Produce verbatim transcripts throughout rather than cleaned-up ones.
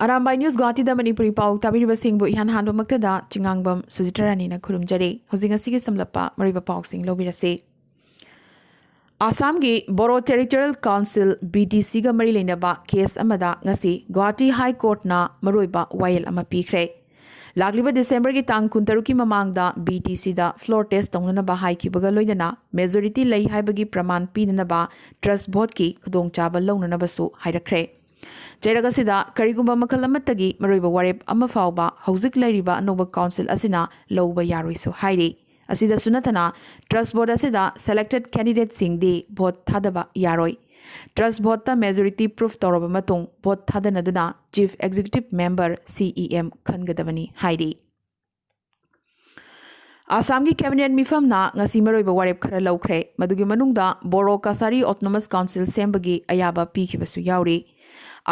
Arambai news ꯒꯨꯋꯥꯍꯥꯇꯤꯗ Manipuri ꯄꯥꯎ ꯇꯥꯕꯤꯔꯤꯕꯁꯤꯡꯕꯨ ꯏꯍꯥꯟ ꯍꯥꯟꯕꯃꯛꯇꯗ ꯆꯤꯉꯥꯡꯕꯝ ꯁꯨꯖꯤꯇ꯭ꯔꯥ ꯔꯥꯅꯤꯅ ꯈꯨꯔꯨꯝꯖꯔꯤ꯫ ꯍꯧꯖꯤꯛ ꯉꯁꯤꯒꯤ ꯁꯝꯂꯞꯄ ꯃꯔꯨꯑꯣꯏꯕ ꯄꯥꯎꯁꯤꯡ ꯂꯧꯕꯤꯔꯁꯤ꯫ ꯑꯁꯥꯝꯒꯤ ꯕꯣꯔꯣ ꯇꯦꯔꯤꯇꯣꯔꯤꯌꯦꯜ ꯀꯥꯎꯟꯁꯤꯜ, ꯕꯤ ꯇꯤ ꯁꯤꯒ ꯃꯔꯤ ꯂꯩꯅꯕ ꯀꯦꯁ ꯑꯃꯗ ꯉꯁꯤ ꯒꯨꯋꯥꯍꯥꯇꯤ ꯍꯥꯏ ꯀꯣꯔꯠꯅ ꯃꯔꯨꯑꯣꯏꯕ ꯋꯥꯌꯦꯜ ꯑꯃ ꯄꯤꯈ꯭ꯔꯦ꯫ ꯂꯥꯛꯂꯤꯕ ꯗꯤꯁꯦꯝꯕꯔꯒꯤ ꯇꯥꯡ ꯀꯨꯟꯇꯔꯨꯛꯀꯤ ꯃꯃꯥꯡꯗ ꯕꯤ ꯇꯤ ꯁꯤꯗ ꯐ꯭ꯂꯣꯔ ꯇꯦꯁ ꯇꯧꯅꯅꯕ ꯍꯥꯏꯈꯤꯕꯒ ꯂꯣꯏꯅꯅ ꯃꯦꯖꯣꯔꯤꯇꯤ ꯂꯩ ꯍꯥꯏꯕꯒꯤ ꯄ꯭ꯔꯃꯥꯟ ꯄꯤꯅꯅꯕ ꯇ꯭ꯔꯁ ꯚꯣꯠꯀꯤ ꯈꯨꯗꯣꯡꯆꯥꯕ ꯂꯧꯅꯅꯕꯁꯨ ꯍꯥꯏꯔꯛꯈ꯭ꯔꯦ꯫ ꯆꯩꯔꯛ ꯑꯁꯤꯗ ꯀꯔꯤꯒꯨꯝꯕ ꯃꯈꯜ ꯑꯃꯠꯇꯒꯤ ꯃꯔꯨꯑꯣꯏꯕ ꯋꯥꯔꯦꯞ ꯑꯃ ꯐꯥꯎꯕ ꯍꯧꯖꯤꯛ ꯂꯩꯔꯤꯕ ꯑꯅꯧꯕ ꯀꯥꯎꯟꯁꯤꯜ ꯑꯁꯤꯅ ꯂꯧꯕ ꯌꯥꯔꯣꯏꯁꯨ ꯍꯥꯏꯔꯤ꯫ ꯑꯁꯤꯗꯁꯨ ꯅꯠꯇꯅ, ꯇ꯭ꯔꯁ ꯚꯣꯠ ꯑꯁꯤꯗ ꯁꯦꯂꯦꯛꯇꯦꯗ ꯀꯦꯟꯗꯤꯗꯦꯠꯁꯤꯡꯗꯤ ꯚꯣꯠ ꯊꯥꯗꯕ ꯌꯥꯔꯣꯏ꯫ ꯇ꯭ꯔꯁ ꯚꯣꯠꯇ ꯃꯦꯖꯣꯔꯤꯇꯤ ꯄ꯭ꯔꯨꯐ ꯇꯧꯔꯕ ꯃꯇꯨꯡ ꯚꯣꯠ ꯊꯥꯗꯅꯗꯨꯅ ꯆꯤꯐ ꯑꯦꯛꯖꯤꯀ꯭ꯌꯨꯇꯤꯚ ꯃꯦꯝꯕꯔ, ꯁꯤ ꯏ ꯑꯦꯝ, ꯈꯟꯒꯗꯕꯅꯤ ꯍꯥꯏꯔꯤ꯫ ꯑꯁꯥꯝꯒꯤ ꯀꯦꯕꯤꯅꯦꯠ ꯃꯤꯐꯝꯅ ꯉꯁꯤ ꯃꯔꯨꯑꯣꯏꯕ ꯋꯥꯔꯦꯞ ꯈꯔ ꯂꯧꯈ꯭ꯔꯦ꯫ ꯃꯗꯨꯒꯤ ꯃꯅꯨꯡꯗ ꯕꯣꯔꯣ ꯀꯁꯥꯔꯤ ꯑꯣꯇꯣꯅꯣꯃꯁ ꯀꯥꯎꯟꯁꯤꯜ ꯁꯦꯝꯕꯒꯤ ꯑꯌꯥꯕ ꯄꯤꯈꯤꯕꯁꯨ ꯌꯥꯎꯔꯤ꯫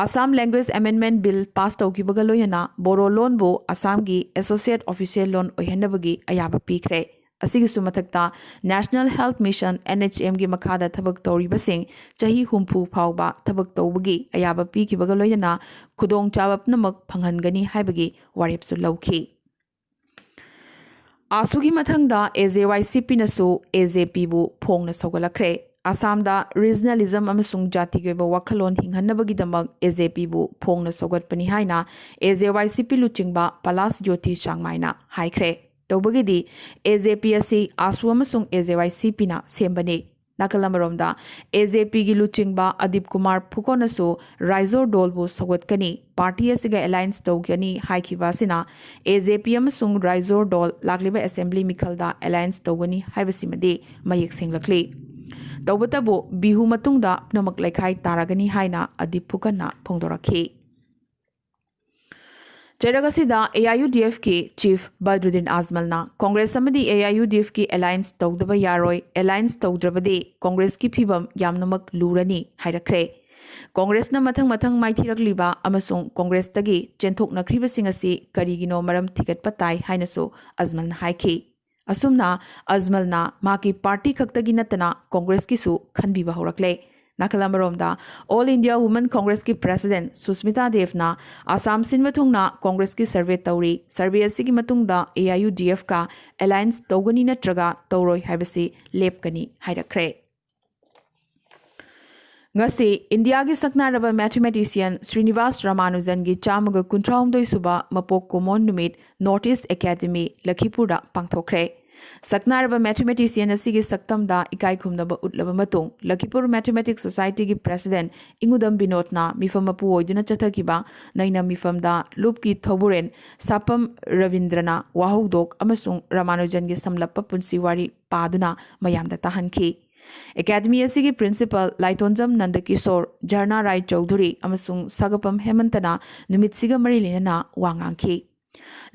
Assam language amendment bill pass ꯇꯧꯈꯤꯕꯒ ꯂꯣꯏꯅꯅ ꯕꯣꯔꯣ ꯂꯣꯟꯕꯨ ꯑꯁꯥꯝꯒꯤ ꯑꯦꯁꯣꯁꯤꯌꯦꯠ ꯑꯣꯐꯤꯁꯤꯌꯦꯜ ꯂꯣꯟ ꯑꯣꯏꯍꯟꯅꯕꯒꯤ ꯑꯌꯥꯕ ꯄꯤꯈ꯭ꯔꯦ꯫ ꯑꯁꯤꯒꯤꯁꯨ ꯃꯊꯛꯇ, national health mission, N H ꯑꯦꯝꯒꯤ ꯃꯈꯥꯗ ꯊꯕꯛ ꯇꯧꯔꯤꯕꯁꯤꯡ ꯆꯍꯤ ꯍꯨꯝꯐꯨ ꯐꯥꯎꯕ ꯊꯕꯛ ꯇꯧꯕꯒꯤ ꯑꯌꯥꯕ ꯄꯤꯈꯤꯕꯒ ꯂꯣꯏꯅꯅ ꯈꯨꯗꯣꯡꯆꯥꯕ ꯄꯨꯝꯅꯃꯛ ꯐꯪꯍꯟꯒꯅꯤ ꯍꯥꯏꯕꯒꯤ ꯋꯥꯔꯦꯞꯁꯨ ꯂꯧꯈꯤ꯫ ꯑꯥꯁꯨꯒꯤ ꯃꯊꯪꯗ ꯑꯦ ꯖꯦ ꯋꯥꯏ ꯁꯤ ꯄꯤꯅꯁꯨ ꯑꯦ ꯖꯦ ꯄꯤꯕꯨ ꯐꯣꯡꯅ ꯁꯧꯒꯠꯂꯛꯈ꯭ꯔꯦ꯫ ꯑꯁꯥꯝꯗ ꯔꯤꯖꯅꯦꯂꯤꯖꯝ ꯑꯃꯁꯨꯡ ꯖꯥꯇꯤꯒꯤ ꯑꯣꯏꯕ ꯋꯥꯈꯜꯂꯣꯟ ꯍꯤꯡꯍꯟꯅꯕꯒꯤꯗꯃꯛ ꯑꯦ ꯖꯦ ꯄꯤꯕꯨ ꯐꯣꯡꯅ ꯁꯧꯒꯠꯄꯅꯤ ꯍꯥꯏꯅ ꯑꯦ ꯖꯦ ꯋꯥꯏ ꯁꯤ ꯄꯤ ꯂꯨꯆꯤꯡꯕ ꯄꯂꯥꯁ ꯖ꯭ꯌꯣꯇꯤ ꯆꯥꯡꯃꯥꯏꯅ ꯍꯥꯏꯈ꯭ꯔꯦ꯫ ꯇꯧꯕꯒꯤꯗꯤ, ꯑꯦ ꯖꯦ ꯄꯤ ꯑꯁꯤ ꯑꯥꯁꯨ ꯑꯃꯁꯨꯡ ꯑꯦ ꯖꯦ ꯋꯥꯏ ꯁꯤ ꯄꯤꯅ ꯁꯦꯝꯕꯅꯤ꯫ ꯅꯥꯀꯜ ꯑꯃꯔꯣꯝꯗ, ꯑꯦ ꯖꯦ ꯄꯤꯒꯤ ꯂꯨꯆꯤꯡꯕ ꯑꯗꯤꯞ ꯀꯨꯃꯥꯔ ꯐꯨꯀꯣꯅꯁꯨ ꯔꯥꯏꯖꯣꯔ ꯗꯣꯜꯕꯨ ꯁꯧꯒꯠꯀꯅꯤ, ꯄꯥꯔꯇꯤ ꯑꯁꯤꯒ ꯑꯦꯂꯥꯏꯟꯁ ꯇꯧꯒꯅꯤ ꯍꯥꯏꯈꯤꯕ ꯑꯁꯤꯅ ꯑꯦ ꯖꯦ ꯄꯤ ꯑꯃꯁꯨꯡ ꯔꯥꯏꯖꯣꯔ ꯗꯣꯜ ꯂꯥꯛꯂꯤꯕ ꯑꯦꯁꯦꯝꯕ꯭ꯂꯤ ꯃꯤꯈꯜꯗ ꯑꯦꯂꯥꯏꯟꯁ ꯇꯧꯒꯅꯤ ꯍꯥꯏꯕꯁꯤꯃꯗꯤ ꯃꯌꯦꯛ ꯁꯦꯡꯂꯛꯂꯤ꯫ ꯇꯧꯕꯇꯕꯨ, ꯕꯤꯍꯨ ꯃꯇꯨꯡꯗ ꯄꯨꯝꯅꯃꯛ ꯂꯩꯈꯥꯏ ꯇꯥꯔꯒꯅꯤ ꯍꯥꯏꯅ ꯑꯗꯤꯞ ꯐꯨꯀꯟꯅ ꯐꯣꯡꯗꯣꯔꯛꯈꯤ꯫ ꯆꯩꯔꯛ ꯑꯁꯤꯗ ꯑꯦ ꯑꯥꯏ ꯌꯨ ꯗꯤ ꯑꯦꯐꯀꯤ ꯆꯤꯐ ꯕꯗ꯭ꯔꯨꯗꯤꯟ ꯑꯖꯃꯜꯅ ꯀꯣꯡꯒ꯭ꯔꯦꯁ ꯑꯃꯗꯤ A I U D ꯑꯦꯐꯀꯤ alliance ꯇꯧꯗꯕ ꯌꯥꯔꯣꯏ, ꯑꯦꯂꯥꯏꯟꯁ ꯇꯧꯗ꯭ꯔꯕꯗꯤ ꯀꯣꯡꯒ꯭ꯔꯦꯁꯀꯤ ꯐꯤꯕꯝ ꯌꯥꯝꯅꯃꯛ ꯂꯨꯔꯅꯤ ꯍꯥꯏꯔꯛꯈ꯭ꯔꯦ꯫ ꯀꯣꯡꯒ꯭ꯔꯦꯁꯅ ꯃꯊꯪ ꯃꯊꯪ ꯃꯥꯏꯊꯤꯔꯛꯂꯤꯕ ꯑꯃꯁꯨꯡ ꯀꯣꯡꯒ꯭ꯔꯦꯁꯇꯒꯤ ꯆꯦꯟꯊꯣꯛꯅꯈ꯭ꯔꯤꯕꯁꯤꯡ ꯑꯁꯤ ꯀꯔꯤꯒꯤꯅꯣ ꯃꯔꯝ ꯊꯤꯒꯠꯄ ꯇꯥꯏ ꯍꯥꯏꯅꯁꯨ ꯑꯖꯃꯜꯅ ꯍꯥꯏꯈꯤ꯫ ꯑꯁꯨꯝꯅ ꯑꯖꯃꯜꯅ ꯃꯍꯥꯛꯀꯤ ꯄꯥꯔꯇꯤ ꯈꯛꯇꯒꯤ ꯅꯠꯇꯅ ꯀꯣꯡꯒ꯭ꯔꯦꯁꯀꯤꯁꯨ ꯈꯟꯕꯤꯕ ꯍꯧꯔꯛꯂꯦ꯫ ꯅꯥꯀꯜ ꯑꯃꯔꯣꯝꯗ, All India Women Congressꯀꯤ President Susmita ꯗꯦꯕꯅ Assam ꯁꯤꯟꯕ ꯊꯨꯡꯅ ꯀꯣꯡꯒ꯭ꯔꯦꯁꯀꯤ survey ꯇꯧꯔꯤ, survey ꯑꯁꯤꯒꯤ ꯃꯇꯨꯡꯗ AIUDFꯀ alliance ꯇꯧꯒꯅꯤ ꯅꯠꯇ꯭ꯔꯒ ꯇꯧꯔꯣꯏ ꯍꯥꯏꯕꯁꯤ ꯂꯦꯞꯀꯅꯤ ꯍꯥꯏꯔꯛꯈ꯭ꯔꯦ꯫ ꯉꯁꯤ ꯏꯟꯗꯤꯌꯥꯒꯤ ꯁꯛꯅꯥꯏꯔꯕ mathematician ꯁ꯭ꯔꯤꯅꯤꯕꯥꯁ ꯔꯥꯃꯥꯅꯨꯖꯟꯒꯤ ꯆꯥꯝꯃꯒ ꯀꯨꯟꯊ꯭ꯔꯥꯍꯨꯝꯗꯣꯏ ꯁꯨꯕ ꯃꯄꯣꯛ ꯀꯨꯝꯑꯣꯟ ꯅꯨꯃꯤꯠ North East Academy ꯂꯈꯤꯄꯨꯔꯗ ꯄꯥꯡꯊꯣꯛꯈ꯭ꯔꯦ꯫ ꯁꯛꯅꯥꯏꯔꯕ mathematician ꯑꯁꯤꯒꯤ ꯁꯛꯇꯝꯗ ꯏꯀꯥꯏ ꯈꯨꯝꯅꯕ ꯎꯠꯂꯕ ꯃꯇꯨꯡ, ꯂꯈꯤꯄꯨꯔ Mathematics Societyꯒꯤ President ꯏꯉꯨꯗꯝ ꯕꯤꯅꯣꯗꯅ ꯃꯤꯐꯝ ꯃꯄꯨ ꯑꯣꯏꯗꯨꯅ ꯆꯠꯊꯈꯤꯕ ꯅꯩꯅ ꯃꯤꯐꯝꯗ ꯂꯨꯞꯀꯤ ꯊꯧꯕꯨꯔꯦꯟ ꯁꯥꯄꯝ ꯔꯕꯤꯟꯗ꯭ꯔꯅ ꯋꯥꯍꯧꯗꯣꯛ ꯑꯃꯁꯨꯡ ꯔꯥꯃꯥꯅꯨꯖꯟꯒꯤ ꯁꯝꯂꯞꯄ ꯄꯨꯟꯁꯤ ꯋꯥꯔꯤ ꯄꯥꯗꯨꯅ ꯃꯌꯥꯝꯗ ꯇꯥꯍꯟꯈꯤ꯫ Academy ꯑꯁꯤꯒꯤ Principal ꯂꯥꯏꯇꯣꯟꯖꯝ ꯅꯟꯗꯀꯤꯁꯣꯔ, ꯖꯔꯅꯥ ꯔꯥꯏ ꯆꯧꯙꯨꯔꯤ ꯑꯃꯁꯨꯡ ꯁꯥꯒꯄꯝ ꯍꯦꯃꯟꯇꯅ ꯅꯨꯃꯤꯠꯁꯤꯒ ꯃꯔꯤ ꯂꯩꯅꯅ ꯋꯥ ꯉꯥꯡꯈꯤ꯫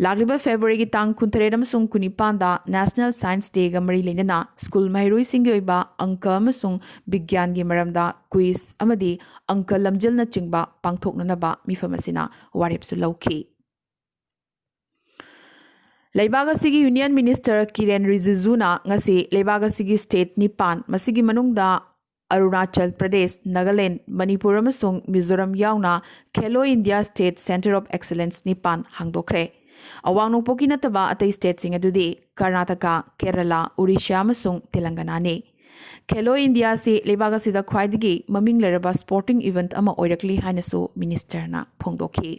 ꯂꯥꯛꯂꯤꯕ Februaryꯒꯤ ꯇꯥꯡ ꯀꯨꯟꯇꯔꯦꯠ ꯑꯃꯁꯨꯡ ꯀꯨꯟꯅꯤꯄꯥꯟꯗ National Science Dayꯒ ꯃꯔꯤ ꯂꯩꯅꯅ ꯁ꯭ꯀꯨꯜ ꯃꯍꯩꯔꯣꯏꯁꯤꯡꯒꯤ ꯑꯣꯏꯕ ꯑꯪꯀ ꯑꯃꯁꯨꯡ ꯕꯤꯒ꯭ꯌꯥꯟꯒꯤ ꯃꯔꯝꯗ quiz ꯑꯃꯗꯤ ꯑꯪꯀ ꯂꯝꯖꯦꯜꯅꯆꯤꯡꯕ ꯄꯥꯡꯊꯣꯛꯅꯅꯕ ꯃꯤꯐꯝ ꯑꯁꯤꯅ ꯋꯥꯔꯦꯞꯁꯨ ꯂꯧꯈꯤ꯫ ꯂꯩꯕꯥꯛ ꯑꯁꯤꯒꯤ Union Minister ꯀꯤꯔꯦꯟ ꯔꯤꯖꯤꯖꯨꯅ ꯉꯁꯤ ꯂꯩꯕꯥꯛ ꯑꯁꯤꯒꯤ state ꯅꯤꯄꯥꯟ, ꯃꯁꯤꯒꯤ ꯃꯅꯨꯡꯗ ꯑꯔꯨꯅꯥꯆꯜ ꯄ꯭ꯔꯗꯦꯁ, ꯅꯥꯒꯥꯂꯦꯟ, ꯃꯅꯤꯄꯨꯔ ꯑꯃꯁꯨꯡ ꯃꯤꯖꯣꯔꯥꯝ ꯌꯥꯎꯅ Khelo India State Centre of Excellence ꯅꯤꯄꯥꯟ ꯍꯥꯡꯗꯣꯛꯈ꯭ꯔꯦ꯫ ꯑꯋꯥꯡ ꯅꯣꯡꯄꯣꯛꯀꯤ ꯅꯠꯇꯕ ꯑꯇꯩ stateꯁꯤꯡ ꯑꯗꯨꯗꯤ ꯀꯔꯅꯥꯇꯀꯥ, ꯀꯦꯔꯂꯥ, ꯎꯔꯤꯁ꯭ꯌꯥ ꯑꯃꯁꯨꯡ ꯇꯦꯂꯪꯒꯅꯥꯅꯤ꯫ Khelo India ꯑꯁꯤ ꯂꯩꯕꯥꯛ ꯑꯁꯤꯗ ꯈ꯭ꯋꯥꯏꯗꯒꯤ ꯃꯃꯤꯡ ꯂꯩꯔꯕ sporting event ꯑꯃ ꯑꯣꯏꯔꯛꯂꯤ ꯍꯥꯏꯅꯁꯨ ministerꯅ ꯐꯣꯡꯗꯣꯛꯈꯤ꯫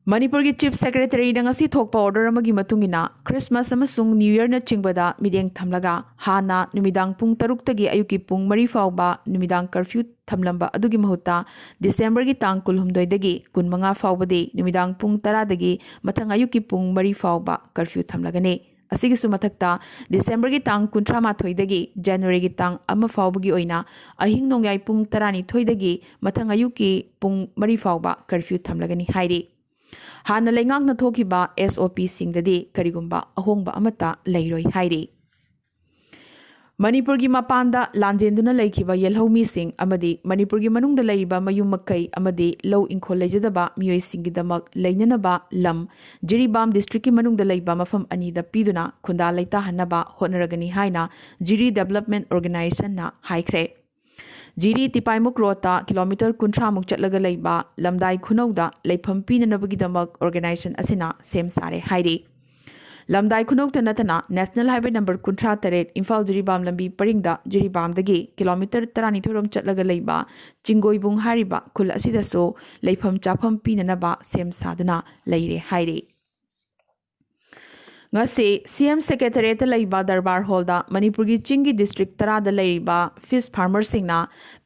ꯃꯅꯤꯄꯨꯔꯒꯤ Chief Secretaryꯅ ꯉꯁꯤ ꯊꯣꯛꯄ order ꯑꯃꯒꯤ ꯃꯇꯨꯡ ꯏꯟꯅ, Christmas ꯑꯃꯁꯨꯡ New Yearꯅꯆꯤꯡꯕꯗ ꯃꯤꯠꯌꯦꯡ ꯊꯝꯂꯒ, ꯍꯥꯟꯅ ꯅꯨꯃꯤꯗꯥꯡ ꯄꯨꯡ ꯇꯔꯨꯛꯇꯒꯤ ꯑꯌꯨꯛꯀꯤ ꯄꯨꯡ ꯃꯔꯤ ꯐꯥꯎꯕ ꯅꯨꯃꯤꯗꯥꯡ curfew ꯊꯝꯂꯝꯕ ꯑꯗꯨꯒꯤ ꯃꯍꯨꯠꯇ, Decemberꯒꯤ ꯇꯥꯡ ꯀꯨꯟꯍꯨꯝꯗꯣꯏꯗꯒꯤ ꯀꯨꯟꯃꯉꯥ ꯐꯥꯎꯕꯗꯤ ꯅꯨꯃꯤꯗꯥꯡ ꯄꯨꯡ ꯇꯔꯥꯗꯒꯤ ꯃꯊꯪ ꯑꯌꯨꯛꯀꯤ ꯄꯨꯡ ꯃꯔꯤ ꯐꯥꯎꯕ curfew ꯊꯝꯂꯒꯅꯤ꯫ ꯑꯁꯤꯒꯤꯁꯨ ꯃꯊꯛꯇ, Decemberꯒꯤ ꯇꯥꯡ ꯀꯨꯟꯊ꯭ꯔꯥ ꯃꯥꯊꯣꯏꯗꯒꯤ Januaryꯒꯤ ꯇꯥꯡ ꯑꯃ ꯐꯥꯎꯕꯒꯤ ꯑꯣꯏꯅ ꯑꯍꯤꯡ ꯅꯣꯡꯌꯥꯏ ꯄꯨꯡ ꯇꯔꯥꯅꯤꯊꯣꯏꯗꯒꯤ ꯃꯊꯪ ꯑꯌꯨꯛꯀꯤ ꯄꯨꯡ ꯃꯔꯤ ꯐꯥꯎꯕ curfew ꯊꯝꯂꯒꯅꯤ ꯍꯥꯏꯔꯤ꯫ ꯍꯥꯟꯅ ꯂꯩꯉꯥꯛꯅ ꯊꯣꯛꯈꯤꯕ SOPꯁꯤꯡꯗꯗꯤ ꯀꯔꯤꯒꯨꯝꯕ ꯑꯍꯣꯡꯕ ꯑꯃꯠꯇ ꯂꯩꯔꯣꯏ ꯍꯥꯏꯔꯤ꯫ ꯃꯅꯤꯄꯨꯔꯒꯤ ꯃꯄꯥꯟꯗ ꯂꯥꯟꯖꯦꯟꯗꯨꯅ ꯂꯩꯈꯤꯕ ꯌꯦꯜꯍꯧꯃꯤꯁꯤꯡ ꯑꯃꯗꯤ ꯃꯅꯤꯄꯨꯔꯒꯤ ꯃꯅꯨꯡꯗ ꯂꯩꯔꯤꯕ ꯃꯌꯨꯝ ꯃꯀꯩ ꯑꯃꯗꯤ ꯂꯧ ꯏꯪꯈꯣꯜ ꯂꯩꯖꯗꯕ ꯃꯤꯑꯣꯏꯁꯤꯡꯒꯤꯗꯃꯛ ꯂꯩꯅꯅꯕ ꯂꯝ ꯖꯤꯔꯤꯕꯥꯝ districtꯀꯤ ꯃꯅꯨꯡꯗ ꯂꯩꯕ ꯃꯐꯝ ꯑꯅꯤꯗ ꯄꯤꯗꯨꯅ ꯈꯨꯟꯗꯥ ꯂꯩꯇꯥꯍꯟꯅꯕ ꯍꯣꯠꯅꯔꯒꯅꯤ ꯍꯥꯏꯅ ꯖꯤꯔꯤ Development Organizationꯅ ꯍꯥꯏꯈ꯭ꯔꯦ꯫ ꯖꯤꯔꯤ ꯇꯤꯄꯥꯏꯃꯨꯛ ꯔꯣꯗꯇ ꯀꯤꯂꯣꯃꯤꯇꯔ ꯀꯨꯟꯊ꯭ꯔꯥꯃꯨꯛ ꯆꯠꯂꯒ ꯂꯩꯕ ꯂꯝꯗꯥꯏ ꯈꯨꯅꯧꯗ ꯂꯩꯐꯝ ꯄꯤꯅꯅꯕꯒꯤꯗꯃꯛ ꯑꯣꯔꯒꯅꯥꯏꯖꯦꯁꯟ ꯑꯁꯤꯅ ꯁꯦꯝ ꯁꯥꯔꯦ ꯍꯥꯏꯔꯤ꯫ ꯂꯝꯗꯥꯏ ꯈꯨꯅꯧꯇ ꯅꯠꯇꯅ ꯅꯦꯁꯅꯦꯜ ꯍꯥꯏꯋꯦ ꯅꯝꯕꯔ ꯀꯨꯟꯊ꯭ꯔꯥ ꯇꯔꯦꯠ ꯏꯝꯐꯥꯜ ꯖꯤꯔꯤꯕꯥꯝ ꯂꯝꯕꯤ ꯄꯔꯤꯡꯗ ꯖꯤꯔꯤꯕꯥꯝꯗꯒꯤ ꯀꯤꯂꯣꯃꯤꯇꯔ ꯇꯔꯥꯅꯤꯊꯣꯏꯔꯣꯝ ꯆꯠꯂꯒ ꯂꯩꯕ ꯆꯤꯡꯒꯣꯏꯕꯨꯡ ꯍꯥꯏꯔꯤꯕ ꯈꯨꯜ ꯑꯁꯤꯗꯁꯨ ꯂꯩꯐꯝ ꯆꯥꯐꯝ ꯄꯤꯅꯅꯕ ꯁꯦꯝ ꯁꯥꯗꯨꯅ ꯂꯩꯔꯦ ꯍꯥꯏꯔꯤ꯫ ꯉꯁꯤ ꯁꯤ ꯑꯦꯝ ꯁꯦꯀ꯭ꯔꯦꯇꯔꯤꯌꯦꯠꯇ ꯂꯩꯕ ꯗꯔꯕꯥꯔ ꯍꯣꯜꯗ ꯃꯅꯤꯄꯨꯔꯒꯤ ꯆꯤꯡꯒꯤ ꯗꯤꯁꯇ꯭ꯔꯤꯛ ꯇꯔꯥꯗ ꯂꯩꯔꯤꯕ ꯐꯤꯁ ꯐꯥꯔꯃꯔꯁꯤꯡꯅ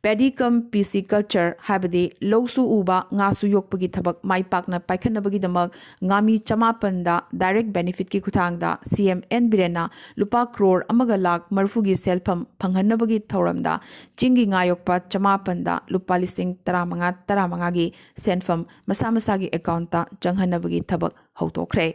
ꯄꯦꯗꯤ ꯀꯝ ꯄꯤ ꯁꯤ ꯀꯜꯆꯔ, ꯍꯥꯏꯕꯗꯤ ꯂꯧꯁꯨ ꯎꯕ, ꯉꯥꯁꯨ ꯌꯣꯛꯄꯒꯤ ꯊꯕꯛ ꯃꯥꯏ ꯄꯥꯛꯅ ꯄꯥꯏꯈꯠꯅꯕꯒꯤꯗꯃꯛ ꯉꯥꯃꯤ ꯆꯃꯥꯄꯟꯗ ꯗꯥꯏꯔꯦꯛ ꯕꯦꯅꯤꯐꯤꯠꯀꯤ ꯈꯨꯠꯊꯥꯡꯗ ꯁꯤ ꯑꯦꯝ ꯑꯦꯟ ꯕꯤꯔꯦꯟꯅ ꯂꯨꯄꯥ ꯀ꯭ꯔꯣꯔ ꯑꯃꯒ ꯂꯥꯈ ꯃꯔꯤꯐꯨꯒꯤ ꯁꯦꯜꯐꯝ ꯐꯪꯍꯟꯅꯕꯒꯤ ꯊꯧꯔꯝꯗ ꯆꯤꯡꯒꯤ ꯉꯥ ꯌꯣꯛꯄ ꯆꯃꯥꯄꯟꯗ ꯂꯨꯄꯥ ꯂꯤꯁꯤꯡ ꯇꯔꯥꯃꯉꯥ ꯇꯔꯥꯃꯉꯥꯒꯤ ꯁꯦꯟꯐꯝ ꯃꯁꯥ ꯃꯁꯥꯒꯤ ꯑꯦꯀꯥꯎꯟꯇ ꯆꯪꯍꯟꯅꯕꯒꯤ ꯊꯕꯛ ꯍꯧꯗꯣꯛꯈ꯭ꯔꯦ꯫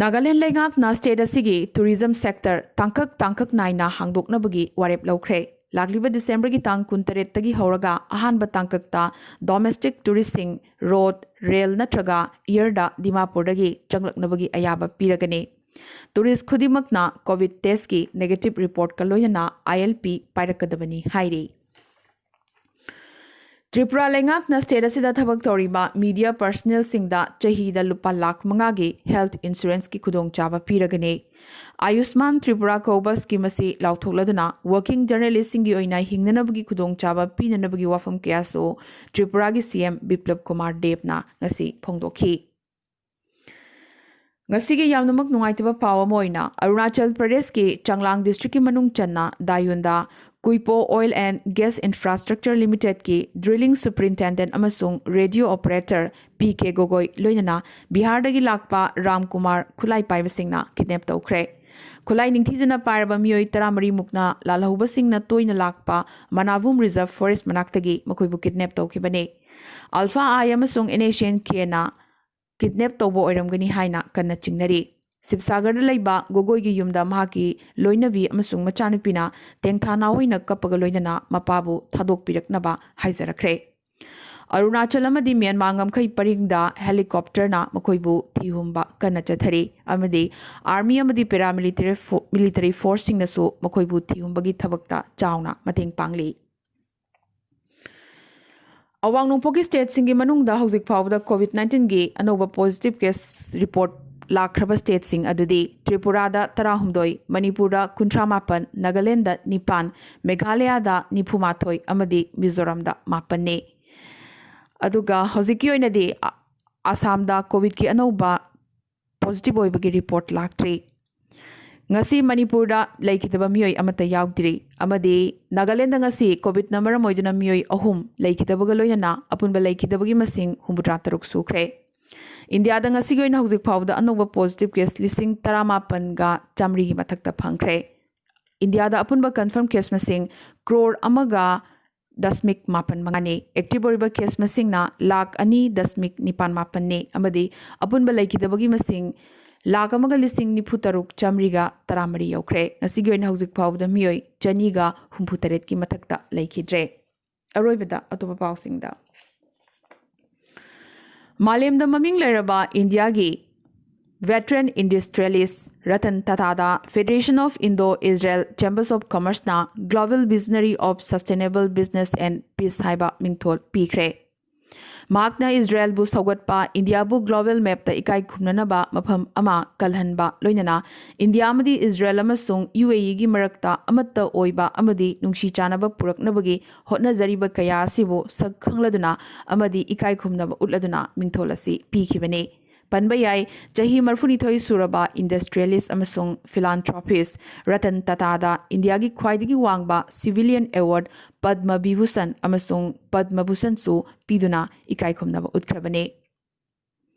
ꯅꯥꯒꯥꯂꯦꯟ ꯂꯩꯉꯥꯛꯅ ꯁ꯭ꯇꯦꯠ ꯑꯁꯤꯒꯤ ꯇꯨꯔꯤꯖꯝ ꯁꯦꯛꯇꯔ ꯇꯥꯡꯀꯛ ꯇꯥꯡꯀꯛ ꯅꯥꯏꯅ ꯍꯥꯡꯗꯣꯛꯅꯕꯒꯤ ꯋꯥꯔꯦꯞ ꯂꯧꯈ꯭ꯔꯦ꯫ ꯂꯥꯛꯂꯤꯕ ꯗꯤꯁꯦꯝꯕꯔꯒꯤ ꯇꯥꯡ ꯀꯨꯟꯇꯔꯦꯠꯇꯒꯤ ꯍꯧꯔꯒ ꯑꯍꯥꯟꯕ ꯇꯥꯡꯀꯛꯇ ꯗꯣꯃꯦꯁꯇꯤꯛ ꯇꯨꯔꯤꯁꯁꯤꯡ ꯔꯣꯗ, ꯔꯦꯜ ꯅꯠꯇ꯭ꯔꯒ ꯏꯌꯔꯗ ꯗꯤꯃꯥꯄꯨꯔꯗꯒꯤ ꯆꯪꯂꯛꯅꯕꯒꯤ ꯑꯌꯥꯕ ꯄꯤꯔꯒꯅꯤ꯫ ꯇꯨꯔꯤꯁ ꯈꯨꯗꯤꯡꯃꯛꯅ ꯀꯣꯚꯤꯗ ꯇꯦꯁꯀꯤ ꯅꯦꯒꯦꯇꯤꯚ ꯔꯤꯄꯣꯔꯠꯀ ꯂꯣꯏꯅꯅ ꯑꯥꯏ ꯑꯦꯜ ꯄꯤ ꯄꯥꯏꯔꯛꯀꯗꯕꯅꯤ ꯍꯥꯏꯔꯤ꯫ ꯇ꯭ꯔꯤꯄꯨꯔꯥ ꯂꯩꯉꯥꯛꯅ ꯁ꯭ꯇꯦꯠ ꯑꯁꯤꯗ ꯊꯕꯛ ꯇꯧꯔꯤꯕ ꯃꯤꯗꯤꯌꯥ ꯄꯔꯁꯅꯦꯜꯁꯤꯡꯗ ꯆꯍꯤꯗ ꯂꯨꯄꯥ ꯂꯥꯈ ꯃꯉꯥꯒꯤ ꯍꯦꯜꯊ ꯏꯟꯁꯨꯔꯦꯟꯁꯀꯤ ꯈꯨꯗꯣꯡꯆꯥꯕ ꯄꯤꯔꯒꯅꯤ꯫ ꯑꯥꯌꯨꯁꯃꯥꯟ ꯇ꯭ꯔꯤꯄꯨꯔꯥ ꯀꯧꯕ ꯁ꯭ꯀꯤꯝ ꯑꯁꯤ ꯂꯥꯎꯊꯣꯛꯂꯗꯨꯅ ꯋꯥꯔꯀꯤꯡ ꯖꯔꯅꯦꯂꯤꯁꯁꯤꯡꯒꯤ ꯑꯣꯏꯅ ꯍꯤꯡꯅꯅꯕꯒꯤ ꯈꯨꯗꯣꯡꯆꯥꯕ ꯄꯤꯅꯅꯕꯒꯤ ꯋꯥꯐꯝ ꯀꯌꯥꯁꯨ ꯇ꯭ꯔꯤꯄꯨꯔꯥꯒꯤ ꯁꯤ ꯑꯦꯝ ꯕꯤꯄ꯭ꯂꯕ ꯀꯨꯃꯥꯔ ꯗꯦꯕꯅ ꯉꯁꯤ ꯐꯣꯡꯗꯣꯛꯈꯤ꯫ ꯉꯁꯤꯒꯤ ꯌꯥꯝꯅꯃꯛ ꯅꯨꯡꯉꯥꯏꯇꯕ ꯄꯥꯎ ꯑꯃ ꯑꯣꯏꯅ, ꯑꯔꯨꯅꯥꯆꯜ ꯄ꯭ꯔꯗꯦꯁꯀꯤ ꯆꯥꯡꯂꯥꯡ ꯗꯤꯁꯇ꯭ꯔꯤꯛꯀꯤ ꯃꯅꯨꯡ ꯆꯟꯅ ꯗꯥꯌꯨꯟꯗ ꯀꯨꯏꯄꯣ ꯑꯣꯏꯜ ꯑꯦꯟ ꯒ꯭ꯌꯥꯁ ꯏꯟꯐ꯭ꯔꯥꯁ꯭ꯇ꯭ꯔꯛꯆꯔ ꯂꯤꯃꯤꯇꯦꯗꯀꯤ ꯗ꯭ꯔꯤꯂꯤꯡ ꯁꯨꯄꯔꯤꯟꯇꯦꯟꯗꯦꯟꯠ ꯑꯃꯁꯨꯡ radio operator P K Gogoi ꯂꯣꯏꯅꯅ ꯕꯤꯍꯥꯔꯗꯒꯤ ꯂꯥꯛꯄ ꯔꯥꯝ ꯀꯨꯃꯥꯔ ꯈꯨꯠꯂꯥꯏ ꯄꯥꯏꯕꯁꯤꯡꯅ ꯀꯤꯗꯅꯦꯞ ꯇꯧꯈ꯭ꯔꯦ꯫ ꯈꯨꯠꯂꯥꯏ ꯅꯤꯡꯊꯤꯖꯅ ꯄꯥꯏꯔꯕ ꯃꯤꯑꯣꯏ ꯇꯔꯥꯃꯔꯤꯃꯨꯛꯅ ꯂꯥꯜꯍꯧꯕꯁꯤꯡꯅ ꯇꯣꯏꯅ ꯂꯥꯛꯄ ꯃꯅꯥꯚꯨꯝ ꯔꯤꯖꯔꯚ ꯐꯣꯔꯦꯁ꯭ꯠ ꯃꯅꯥꯛꯇꯒꯤ ꯃꯈꯣꯏꯕꯨ ꯀꯤꯗꯅꯦꯞ ꯇꯧꯈꯤꯕꯅꯤ꯫ ꯑꯜꯐꯥ ꯑꯥꯏ ꯑꯃꯁꯨꯡ ꯑꯦꯟ ꯑꯦꯁ ꯑꯦꯟ ꯀꯦꯅ ꯀꯤꯗꯅꯦꯞ ꯇꯧꯕ ꯑꯣꯏꯔꯝꯒꯅꯤ ꯍꯥꯏꯅ ꯀꯟꯅ ꯆꯤꯡꯅꯔꯤ꯫ ꯁꯤꯕꯁꯥꯒꯔꯗ ꯂꯩꯕ ꯒꯣꯒꯣꯏꯒꯤ ꯌꯨꯝꯗ ꯃꯍꯥꯛꯀꯤ ꯂꯣꯏꯅꯕꯤ ꯑꯃꯁꯨꯡ ꯃꯆꯥꯅꯨꯄꯤꯅ ꯇꯦꯡꯊꯥ ꯅꯥꯑꯣꯏꯅ ꯀꯞꯄꯒ ꯂꯣꯏꯅꯅ ꯃꯄꯥꯕꯨ ꯊꯥꯗꯣꯛꯄꯤꯔꯛꯅꯕ ꯍꯥꯏꯖꯔꯛꯈ꯭ꯔꯦ꯫ ꯑꯔꯨꯅꯥꯆꯜ ꯑꯃꯗꯤ ꯃ꯭ꯌꯥꯟꯃꯥꯔ ꯉꯝꯈꯩ ꯄꯔꯤꯡꯗ helicopterꯅ ꯃꯈꯣꯏꯕꯨ ꯊꯤꯍꯨꯝꯕ ꯀꯟꯅ ꯆꯠꯊꯔꯤ ꯑꯃꯗꯤ army ꯑꯃꯗꯤ paramilitary fo-, military forceꯁꯤꯡꯅꯁꯨ ꯃꯈꯣꯏꯕꯨ ꯊꯤꯍꯨꯝꯕꯒꯤ ꯊꯕꯛꯇ ꯆꯥꯎꯅ ꯃꯇꯦꯡ ꯄꯥꯡꯂꯤ꯫ ꯑꯋꯥꯡ ꯅꯣꯡꯄꯣꯛꯀꯤ stateꯁꯤꯡꯒꯤ ꯃꯅꯨꯡꯗ ꯍꯧꯖꯤꯛ ꯐꯥꯎꯕꯗ COVID nineteenꯒꯤ ꯑꯅꯧꯕ positive case report ꯂꯥꯛꯈ꯭ꯔꯕ stateꯁꯤꯡ ꯑꯗꯨꯗꯤ ꯇ꯭ꯔꯤꯄꯨꯔꯥꯗ ꯇꯔꯥꯍꯨꯝꯗꯣꯏ, ꯃꯅꯤꯄꯨꯔꯗ ꯀꯨꯟꯊ꯭ꯔꯥ ꯃꯥꯄꯟ, ꯅꯥꯒꯥꯂꯦꯟꯗ ꯅꯤꯄꯥꯟ, ꯃꯦꯘꯥꯂꯌꯥꯗ ꯅꯤꯐꯨ ꯃꯥꯊꯣꯏ ꯑꯃꯗꯤ ꯃꯤꯖꯣꯔꯥꯝꯗ ꯃꯥꯄꯟꯅꯤ꯫ ꯑꯗꯨꯒ ꯍꯧꯖꯤꯛꯀꯤ ꯑꯣꯏꯅꯗꯤ ꯑ-, ꯑꯁꯥꯝꯗ COVIDꯀꯤ ꯑꯅꯧꯕ positive ꯑꯣꯏꯕꯒꯤ report ꯂꯥꯛꯇ꯭ꯔꯤ꯫ ꯉꯁꯤ ꯃꯅꯤꯄꯨꯔꯗ ꯂꯩꯈꯤꯗꯕ ꯃꯤꯑꯣꯏ ꯑꯃꯠꯇ ꯌꯥꯎꯗ꯭ꯔꯤ ꯑꯃꯗꯤ ꯅꯥꯒꯥꯂꯦꯟꯗ ꯉꯁꯤ COVIDꯅ ꯃꯔꯝ ꯑꯣꯏꯗꯨꯅ ꯃꯤꯑꯣꯏ ꯑꯍꯨꯝ ꯂꯩꯈꯤꯗꯕꯒ ꯂꯣꯏꯅꯅ ꯑꯄꯨꯟꯕ ꯂꯩꯈꯤꯗꯕꯒꯤ ꯃꯁꯤꯡ ꯍꯨꯝꯐꯨꯇꯔꯥ ꯇꯔꯨꯛ ꯁꯨꯈ꯭ꯔꯦ꯫ ꯏꯟꯗꯤꯌꯥꯗ ꯉꯁꯤꯒꯤ ꯑꯣꯏꯅ ꯍꯧꯖꯤꯛ ꯐꯥꯎꯕꯗ ꯑꯅꯧꯕ positive case ꯂꯤꯁꯤꯡ ꯇꯔꯥꯃꯥꯄꯟꯒ ꯆꯥꯃꯔꯤꯒꯤ ꯃꯊꯛꯇ ꯐꯪꯈ꯭ꯔꯦ꯫ ꯏꯟꯗꯤꯌꯥꯗ ꯑꯄꯨꯟꯕ confirm case ꯃꯁꯤꯡ ꯀ꯭ꯔꯣꯔ ꯑꯃꯒ ꯗꯁꯃꯤꯛ ꯃꯥꯄꯟ ꯃꯉꯥꯅꯤ꯫ Active ꯑꯣꯏꯔꯤꯕ case ꯃꯁꯤꯡꯅ ꯂꯥꯈ ꯑꯅꯤ ꯗꯁꯃꯤꯛ ꯅꯤꯄꯥꯟ ꯃꯥꯄꯟꯅꯤ ꯑꯃꯗꯤ ꯑꯄꯨꯟꯕ ꯂꯩꯈꯤꯗꯕꯒꯤ ꯃꯁꯤꯡ ꯂꯥꯈ ꯑꯃꯒ ꯂꯤꯁꯤꯡ ꯅꯤꯐꯨ ꯇꯔꯨꯛ ꯆꯥꯃꯔꯤꯒ ꯇꯔꯥꯃꯔꯤ ꯌꯧꯈ꯭ꯔꯦ꯫ ꯉꯁꯤꯒꯤ ꯑꯣꯏꯅ ꯍꯧꯖꯤꯛ ꯐꯥꯎꯕꯗ ꯃꯤꯑꯣꯏ ꯆꯅꯤꯒ ꯍꯨꯝꯐꯨ ꯇꯔꯦꯠꯀꯤ ꯃꯊꯛꯇ ꯂꯩꯈꯤꯗ꯭ꯔꯦ꯫ ꯑꯔꯣꯏꯕꯗ ꯑꯇꯣꯞꯄ ꯄꯥꯎꯁꯤꯡꯗ꯫ ꯃꯥꯂꯦꯝꯗ ꯃꯃꯤꯡ ꯂꯩꯔꯕ ꯏꯟꯗꯤꯌꯥꯒꯤ veteran industrialist Ratan ꯇꯥꯇꯥꯗ Federation of Indo-Israel Chambers of Commerceꯅ Global Visionary of Sustainable Business and Peace ꯍꯥꯏꯕ ꯃꯤꯡꯊꯣꯜ ꯄꯤꯈ꯭ꯔꯦ꯫ ꯃꯍꯥꯛꯅ ꯏꯖꯔꯦꯜꯕꯨ ꯁꯧꯒꯠꯄ, ꯏꯟꯗꯤꯌꯥꯕꯨ global mapꯇ ꯏꯀꯥꯏ ꯈꯨꯝꯅꯅꯕ ꯃꯐꯝ ꯑꯃ ꯀꯜꯍꯟꯕ, ꯂꯣꯏꯅꯅ ꯏꯟꯗꯤꯌꯥ ꯑꯃꯗꯤ ꯏꯖꯔꯦꯜ ꯑꯃꯁꯨꯡ UAEꯒꯤ ꯃꯔꯛꯇ ꯑꯃꯠꯇ ꯑꯣꯏꯕ ꯑꯃꯗꯤ ꯅꯨꯡꯁꯤ ꯆꯥꯟꯅꯕ ꯄꯨꯔꯛꯅꯕꯒꯤ ꯍꯣꯠꯅꯖꯔꯤꯕ ꯀꯌꯥ ꯑꯁꯤꯕꯨ ꯁꯛ ꯈꯪꯂꯗꯨꯅ ꯑꯃꯗꯤ ꯏꯀꯥꯏ ꯈꯨꯝꯅꯕ ꯎꯠꯂꯗꯨꯅ ꯃꯤꯡꯊꯣꯜ ꯑꯁꯤ ꯄꯤꯈꯤꯕꯅꯤ꯫ ꯄꯟꯕ ꯌꯥꯏ, ꯆꯍꯤ ꯃꯔꯤꯐꯨꯅꯤꯊꯣꯏ ꯁꯨꯔꯕ industrialist ꯑꯃꯁꯨꯡ philanthropist ꯔꯇꯟ ꯇꯥꯇꯥꯗ ꯏꯟꯗꯤꯌꯥꯒꯤ ꯈ꯭ꯋꯥꯏꯗꯒꯤ ꯋꯥꯡꯕ civilian award ꯄꯗꯃ ꯕꯤꯚꯨꯁꯟ ꯑꯃꯁꯨꯡ ꯄꯗꯃ ꯚꯨꯁꯟꯁꯨ ꯄꯤꯗꯨꯅ ꯏꯀꯥꯏ ꯈꯨꯝꯅꯕ ꯎꯠꯈ꯭ꯔꯕꯅꯤ꯫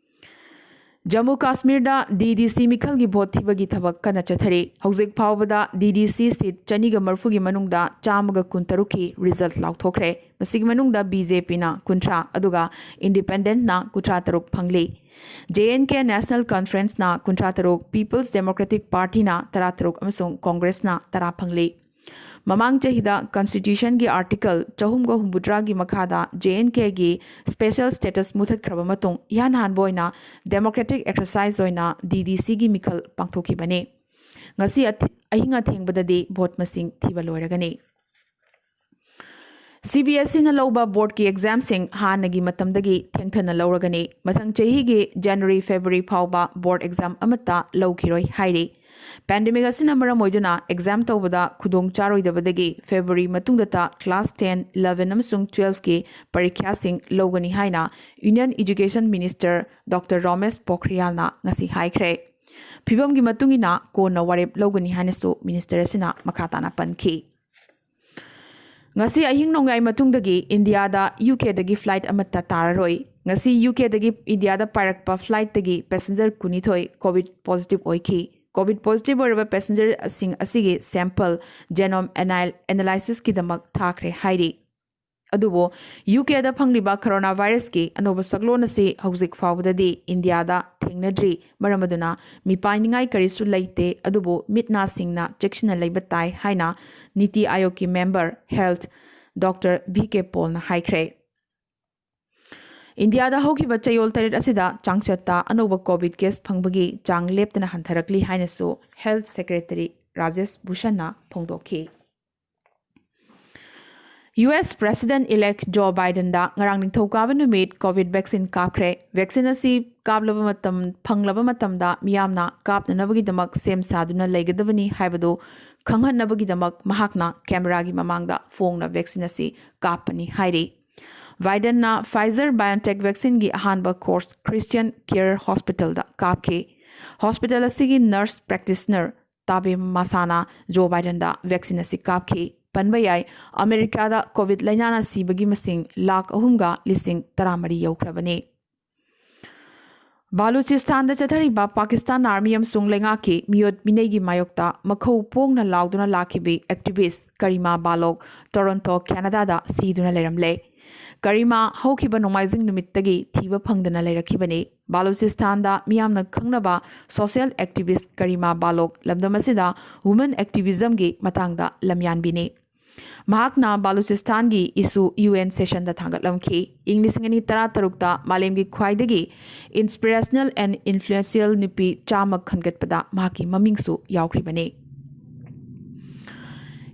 ꯖꯝꯃꯨ ꯀꯥꯁꯃꯤꯔꯗ DDC ꯃꯤꯈꯜꯒꯤ ꯚꯣꯠ ꯊꯤꯕꯒꯤ ꯊꯕꯛ ꯀꯟꯅ ꯆꯠꯊꯔꯤ꯫ ꯍꯧꯖꯤꯛ ꯐꯥꯎꯕꯗ DDC seat ꯆꯅꯤꯒ ꯃꯔꯤꯐꯨꯒꯤ ꯃꯅꯨꯡꯗ ꯆꯥꯝꯃꯒ ꯀꯨꯟꯇꯔꯨꯛꯀꯤ result ꯂꯥꯎꯊꯣꯛꯈ꯭ꯔꯦ꯫ ꯃꯁꯤꯒꯤ ꯃꯅꯨꯡꯗ BJPꯅ ꯀꯨꯟꯊ꯭ꯔꯥ, ꯑꯗꯨꯒ independentꯅ ꯀꯨꯟꯊ꯭ꯔꯥ ꯇꯔꯨꯛ ꯐꯪꯂꯤ꯫ JNK National Conferenceꯅ ꯀꯨꯟꯊ꯭ꯔꯥ ꯇꯔꯨꯛ, People's Democratic Partyꯅ ꯇꯔꯥ ꯇꯔꯨꯛ ꯑꯃꯁꯨꯡ Congressꯅ ꯇꯔꯥ ꯐꯪꯂꯤ꯫ ꯃꯃꯥꯡ ꯆꯍꯤꯗ Constitution ꯒꯤ Article ꯆꯍꯨꯝꯒ ꯍꯨꯝꯐꯨꯇꯔꯥꯒꯤ ꯃꯈꯥꯗ J and K ꯒꯤ special status ꯃꯨꯊꯠꯈ꯭ꯔꯕ ꯃꯇꯨꯡ ꯏꯍꯥꯟ ꯍꯥꯟꯕ ꯑꯣꯏꯅ democratic exercise ꯑꯣꯏꯅ D D C ꯒꯤ ꯃꯤꯈꯜ ꯄꯥꯡꯊꯣꯛꯈꯤꯕꯅꯤ꯫ ꯉꯁꯤ ꯑꯊꯤ-, ꯑꯍꯤꯡ ꯑꯊꯦꯡꯕꯗꯗꯤ vote ꯃꯁꯤꯡ ꯊꯤꯕ ꯂꯣꯏꯔꯒꯅꯤ꯫ C B S E ꯅ ꯂꯧꯕ board ꯀꯤ exam ꯁꯤꯡ ꯍꯥꯟꯅꯒꯤ ꯃꯇꯝꯗꯒꯤ ꯊꯦꯡꯊꯅ ꯂꯧꯔꯒꯅꯤ꯫ ꯃꯊꯪ ꯆꯍꯤꯒꯤ January, February ꯐꯥꯎꯕ board exam ꯑꯃꯠꯇ ꯂꯧꯈꯤꯔꯣꯏ ꯍꯥꯏꯔꯤ꯫ Pandemic ꯑꯁꯤꯅ ꯃꯔꯝ ꯑꯣꯏꯗꯨꯅ exam ꯇꯧꯕꯗ ꯈꯨꯗꯣꯡ ꯆꯥꯔꯣꯏꯗꯕꯗꯒꯤ February ꯃꯇꯨꯡꯗꯇ class ten, eleven ꯑꯃꯁꯨꯡ twelve ꯀꯤ ꯄꯔꯤꯈ꯭ꯌꯥꯁꯤꯡ ꯂꯧꯒꯅꯤ ꯍꯥꯏꯅ Union Education Minister Doctor Ramesh Pokhriyal ꯅ ꯉꯁꯤ ꯍꯥꯏꯈ꯭ꯔꯦ꯫ ꯐꯤꯕꯝꯒꯤ ꯃꯇꯨꯡ ꯏꯟꯅ ꯀꯣꯟꯅ ꯋꯥꯔꯦꯞ ꯂꯧꯒꯅꯤ ꯍꯥꯏꯅꯁꯨ minister ꯑꯁꯤꯅ ꯃꯈꯥ ꯇꯥꯅ ꯄꯟꯈꯤ꯫ ꯉꯁꯤ ꯑꯍꯤꯡ ꯅꯣꯡꯌꯥꯏ ꯃꯇꯨꯡꯗꯒꯤ ꯏꯟꯗꯤꯌꯥꯗ U K ꯗꯒꯤ flight ꯑꯃꯠꯇ ꯇꯥꯔꯔꯣꯏ꯫ ꯉꯁꯤ U K ꯗꯒꯤ ꯏꯟꯗꯤꯌꯥꯗ ꯄꯥꯏꯔꯛꯄ flight ꯇꯒꯤ passenger ꯀꯨꯟꯅꯤꯊꯣꯏ COVID positive ꯑꯣꯏꯈꯤ꯫ COVID positive ꯑꯣꯏꯔꯕ passenger ꯁꯤꯡ ꯑꯁꯤꯒꯤ sample genome anal-, analysis ꯀꯤꯗꯃꯛ ꯊꯥꯈ꯭ꯔꯦ ꯍꯥꯏꯔꯤ꯫ ꯑꯗꯨꯕꯨ U K ꯗ ꯐꯪꯂꯤꯕ coronavirus ꯀꯤ ꯑꯅꯧꯕ ꯁꯛꯂꯣꯟ ꯑꯁꯤ ꯍꯧꯖꯤꯛ ꯐꯥꯎꯕꯗꯗꯤ ꯏꯟꯗꯤꯌꯥꯗ ꯊꯦꯡꯅꯗ꯭ꯔꯤ꯫ ꯃꯔꯝ ꯑꯗꯨꯅ ꯃꯤꯄꯥꯏꯅꯤꯡꯉꯥꯏ ꯀꯔꯤꯁꯨ ꯂꯩꯇꯦ, ꯑꯗꯨꯕꯨ ꯃꯤꯠ ꯅꯥꯁꯤꯡꯅ ꯆꯦꯛꯁꯤꯟꯅ ꯂꯩꯕ ꯇꯥꯏ ꯍꯥꯏꯅ ꯅꯤꯇꯤ ꯑꯥꯌꯣꯒꯀꯤ member health Doctor V K Paul ꯅ ꯍꯥꯏꯈ꯭ꯔꯦ꯫ ꯏꯟꯗꯤꯌꯥꯗ ꯍꯧꯈꯤꯕ ꯆꯌꯣꯜ ꯇꯔꯦꯠ ꯑꯁꯤꯗ ꯆꯥꯡꯆꯠꯇ ꯑꯅꯧꯕ COVID case ꯐꯪꯕꯒꯤ ꯆꯥꯡ ꯂꯦꯞꯇꯅ ꯍꯟꯊꯔꯛꯂꯤ ꯍꯥꯏꯅꯁꯨ health secretary Rajesh Bhushan ꯅ ꯐꯣꯡꯗꯣꯛꯈꯤ꯫ U S President-elect Joe Biden ꯗ ꯉꯔꯥꯡ ꯅꯤꯡꯊꯧꯀꯥꯕ ꯅꯨꯃꯤꯠ COVID vaccine ꯀꯥꯞꯈ꯭ꯔꯦ꯫ Vaccine ꯑꯁꯤ ꯀꯥꯞꯂꯕ ꯃꯇꯝ, ꯐꯪꯂꯕ ꯃꯇꯝꯗ ꯃꯤꯌꯥꯝꯅ ꯀꯥꯞꯅꯅꯕꯒꯤꯗꯃꯛ ꯁꯦꯝ ꯁꯥꯗꯨꯅ ꯂꯩꯒꯗꯕꯅꯤ ꯍꯥꯏꯕꯗꯨ ꯈꯪꯍꯟꯅꯕꯒꯤꯗꯃꯛ ꯃꯍꯥꯛꯅ camera ꯒꯤ ꯃꯃꯥꯡꯗ ꯐꯣꯡꯅ vaccine ꯑꯁꯤ ꯀꯥꯞꯄꯅꯤ ꯍꯥꯏꯔꯤ꯫ Biden ꯅ Pfizer-BioNTech vaccine ꯒꯤ ꯑꯍꯥꯟꯕ course Christian Care Hospital ꯗ ꯀꯥꯞꯈꯤ꯫ Hospital ꯑꯁꯤꯒꯤ nurse practitioner Tabe Masana Joe Biden ꯗ vaccine ꯑꯁꯤ ꯀꯥꯞꯈꯤ꯫ ꯄꯟꯕ ꯌꯥꯏ, ꯑꯃꯦꯔꯤꯀꯥꯗ COVID ꯂꯥꯏꯅꯥꯅ ꯁꯤꯕꯒꯤ ꯃꯁꯤꯡ ꯂꯥꯈ ꯑꯍꯨꯝꯒ ꯂꯤꯁꯤꯡ ꯇꯔꯥꯃꯔꯤ ꯌꯧꯈ꯭ꯔꯕꯅꯤ꯫ ꯕꯥꯂꯨꯆꯤꯁꯇꯥꯟꯗ ꯆꯠꯊꯔꯤꯕ Pakistan Army ꯑꯃꯁꯨꯡ ꯂꯩꯉꯥꯛꯀꯤ ꯃꯤꯑꯣꯠ ꯃꯤꯅꯩꯒꯤ ꯃꯥꯌꯣꯛꯇ ꯃꯈꯧ ꯄꯣꯡꯅ ꯂꯥꯎꯗꯨꯅ ꯂꯥꯛꯈꯤꯕꯤ activist ꯀꯔꯤꯃꯥ ꯕꯥꯂꯣꯛ Toronto, Canada ꯗ ꯁꯤꯗꯨꯅ ꯂꯩꯔꯝꯂꯦ꯫ ꯀꯔꯤꯃꯥ ꯍꯧꯈꯤꯕ ꯅꯣꯡꯃꯥꯏꯖꯤꯡ ꯅꯨꯃꯤꯠꯇꯒꯤ ꯊꯤꯕ ꯐꯪꯗꯅ ꯂꯩꯔꯛꯈꯤꯕꯅꯤ꯫ ꯕꯥꯂꯨꯆꯤꯁꯇꯥꯟꯗ ꯃꯤꯌꯥꯝꯅ ꯈꯪꯅꯕ social activist ꯀꯔꯤꯃꯥ ꯕꯥꯂꯣꯛ ꯂꯝꯗꯝ ꯑꯁꯤꯗ women activismꯒꯤ ꯃꯇꯥꯡꯗ ꯂꯝꯌꯥꯟꯕꯤꯅꯤ꯫ ꯃꯍꯥꯛꯅ ꯕꯥꯂꯨꯆꯤꯁꯇꯥꯟꯒꯤ issue UN sessionꯗ ꯊꯥꯡꯒꯠꯂꯝꯈꯤ꯫ ꯏꯪ ꯂꯤꯁꯤꯡ ꯑꯅꯤ ꯇꯔꯥ ꯇꯔꯨꯛꯇ ꯃꯥꯂꯦꯝꯒꯤ ꯈ꯭ꯋꯥꯏꯗꯒꯤ inspirational and influential ꯅꯨꯄꯤ ꯆꯥꯝꯃ ꯈꯟꯒꯠꯄꯗ ꯃꯍꯥꯛꯀꯤ ꯃꯃꯤꯡꯁꯨ ꯌꯥꯎꯈ꯭ꯔꯤꯕꯅꯤ꯫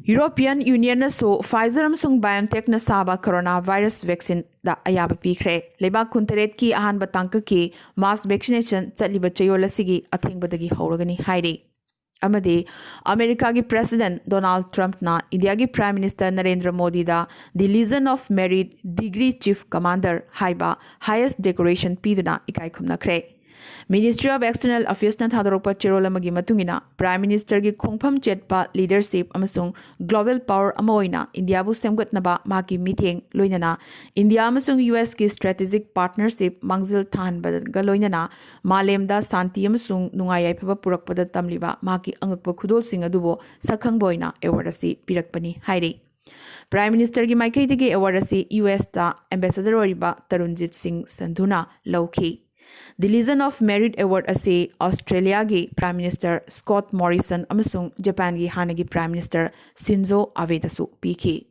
European Unionꯅꯁꯨ Pfizer ꯑꯃꯁꯨꯡ BioNTechꯅ ꯁꯥꯕ corona virus vaccineꯗ ꯑꯌꯥꯕ ꯄꯤꯈ꯭ꯔꯦ꯫ ꯂꯩꯕꯥꯛ ꯀꯨꯟꯇꯔꯦꯠꯀꯤ ꯑꯍꯥꯟꯕ ꯇꯥꯡꯀꯛꯀꯤ mass vaccination ꯆꯠꯂꯤꯕ ꯆꯌꯣꯜ ꯑꯁꯤꯒꯤ ꯑꯊꯦꯡꯕꯗꯒꯤ ꯍꯧꯔꯒꯅꯤ ꯍꯥꯏꯔꯤ꯫ ꯑꯃꯗꯤ ꯑꯃꯦꯔꯤꯀꯥꯒꯤ President Donald Trumpꯅ ꯏꯟꯗꯤꯌꯥꯒꯤ Prime Minister Narendra ꯃꯣꯗꯤꯗ the Legion of Merit Degree Chief Commander ꯍꯥꯏꯕ highest decoration ꯄꯤꯗꯨꯅ ꯏꯀꯥꯏ ꯈꯨꯝꯅꯈ꯭ꯔꯦ꯫ Ministry of External Affairsꯅ ꯊꯥꯗꯣꯔꯛꯄ ꯆꯦꯔꯣꯜ ꯑꯃꯒꯤ ꯃꯇꯨꯡ ꯏꯟꯅ, Prime Ministerꯒꯤ ꯈꯣꯡꯐꯝ ꯆꯦꯠꯄ leadership ꯑꯃꯁꯨꯡ global power ꯑꯃ ꯑꯣꯏꯅ ꯏꯟꯗꯤꯌꯥꯕꯨ ꯁꯦꯝꯒꯠꯅꯕ ꯃꯍꯥꯛꯀꯤ ꯃꯤꯠꯌꯦꯡ, ꯂꯣꯏꯅꯅ ꯏꯟꯗꯤꯌꯥ ꯑꯃꯁꯨꯡ USꯀꯤ strategic partnership ꯃꯥꯡꯖꯤꯜ ꯊꯥꯍꯟꯕꯒ ꯂꯣꯏꯅꯅ ꯃꯥꯂꯦꯝꯗ ꯁꯥꯟꯇꯤ ꯑꯃꯁꯨꯡ ꯅꯨꯡꯉꯥꯏ ꯌꯥꯏꯐꯕ ꯄꯨꯔꯛꯄꯗ ꯇꯝꯂꯤꯕ ꯃꯍꯥꯛꯀꯤ ꯑꯉꯛꯄ ꯈꯨꯗꯣꯜꯁꯤꯡ ꯑꯗꯨꯕꯨ ꯁꯛꯈꯪꯕ ꯑꯣꯏꯅ award ꯑꯁꯤ ꯄꯤꯔꯛꯄꯅꯤ ꯍꯥꯏꯔꯤ꯫ Prime Ministerꯒꯤ ꯃꯥꯏꯀꯩꯗꯒꯤ award ꯑꯁꯤ USꯇ ambassador ꯑꯣꯏꯔꯤꯕ ꯇꯔꯨꯟꯖꯤꯠ ꯁꯤꯡ ꯁꯟꯙꯨꯅ ꯂꯧꯈꯤ꯫ The Legion of Merit Award ꯑꯁꯤ Australiaꯒꯤ Prime Minister Scott Morrison ꯑꯃꯁꯨꯡ Japanꯒꯤ ꯍꯥꯟꯅꯒꯤ Prime Minister Shinzo Abeꯗꯁꯨ ꯄꯤꯈꯤ꯫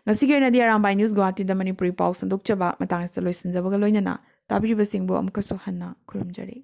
ꯉꯁꯤꯒꯤ ꯑꯣꯏꯅꯗꯤ ꯑꯔꯥꯝꯕꯥꯏ News ꯒꯨꯋꯥꯍꯥꯇꯤꯗ ꯃꯅꯤꯄꯨꯔꯤ ꯄꯥꯎ ꯁꯟꯗꯣꯛꯆꯕ ꯃꯇꯥꯡ ꯑꯁꯤꯗ ꯂꯣꯏꯁꯤꯟꯖꯕꯒ ꯂꯣꯏꯅꯅ ꯇꯥꯕꯤꯔꯤꯕꯁꯤꯡꯕꯨ ꯑꯃꯨꯛꯀꯁꯨ ꯍꯟꯅ ꯈꯨꯔꯨꯝꯖꯔꯤ꯫